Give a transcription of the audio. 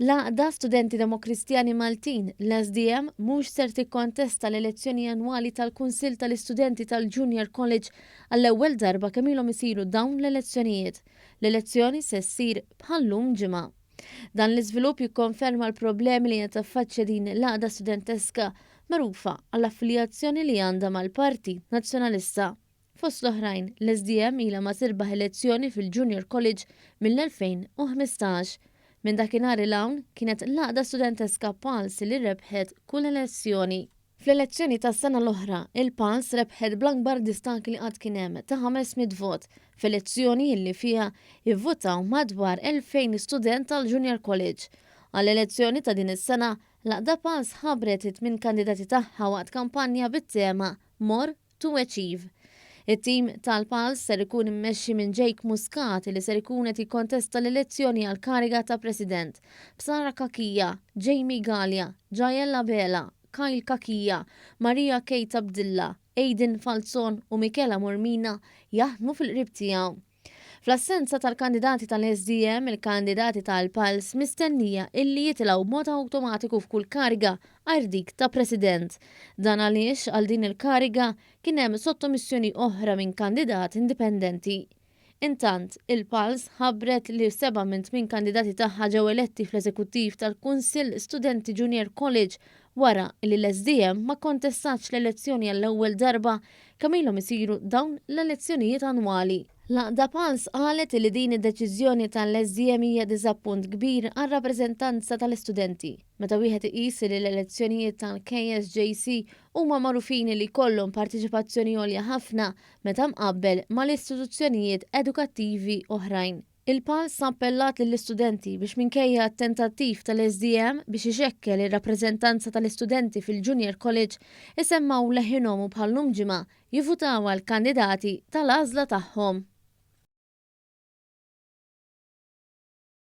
L-Għaqda Studenti Demokristjani Maltin, l-SDM, mhux ser tikkontesta l-elezzjoni annwali tal-Kunsill tal-Istudenti tal-Junior College għall-ewwel darba kemm ilhom isiru dawn l-elezzjonijiet. L-elezzjoni se ssir bħal-lum ġimgħa. Dan l-iżvilupp jikkonferma l-problemi li qed taffaċċja din l-għaqda studenteska magħrufa għall-affiljazzjoni li għandha mal-Partit Nazzjonalista. Fost l-oħrajn, l-SDM ilha ma tirbaħ elezzjoni fil-Junior College mill-2015. Minn dakinhar 'il hawn, kienet l-għaqda studenteska Pulse li rebħet kull elezzjoni. Fl-elezzjoni tas-sena l-oħra, il-Pulse rebħet bl-akbar distakk li qatt kien hemm ta' 500 vot, f'elezzjoni illi fiha ivvutaw madwar 2,000 student tal-Junior College. Għall-elezzjoni ta' din is-sena, l-għaqda Pulse ħabbret it-tmien kandidati tagħha waqt kampanja bit-tema More to Achieve. It-tim tal-Pulse ser ikun immexxi minn Jake Muscat li ser ikun qed jikkontesta l-elezzjoni għall-kariga ta' President, b'Sara Cachia, Jamie Galea, Jael Abela, Kyle Cachia, Maria Kate Abdilla, Aidan Falzon u Michela Mormina jaħdmu fil-qrib tiegħu. Fl-assenza tal-kandidati tal-SDM, il-kandidati tal-Pulse mistennija illi jitilgħu b'mod awtomatiku f'kull kariga għajr dik ta' President. Dan għaliex għal din il-kariga kien hemm sottomissjoni oħra minn kandidat indipendenti. Intant, il-Pulse ħabbret li seba' minn tmien kandidati tagħha ġew eletti fl-Eżekuttiv tal-Kunsill Studenti Junior College wara li l-SDM ma kkontestatx l-elezzjoni għall-ewwel darba kemm ilhom isiru dawn l-elezzjonijiet annwali. L-Għaqda Pulse qalet li din id-deċiżjoni tal-SDM hija diżappunt kbir għar-rappreżentanza tal-istudenti, meta wieħed iqis li l-elezzjonijiet tal-KSJC huma magħrufin li jkollhom parteċipazzjoni għolja ħafna meta mqabbel mal-istituzzjonijiet edukattivi oħrajn. Il-Pulse appellat lill-istudenti biex minkejja t-tentattiv tal-SDM biex ixekkel ir-rappreżentanza tal-istudenti fil-Junior College isemmgħu leħinhom u bħal-lum ġimgħa jivvutaw għall-kandidati tal-għażla tagħhom.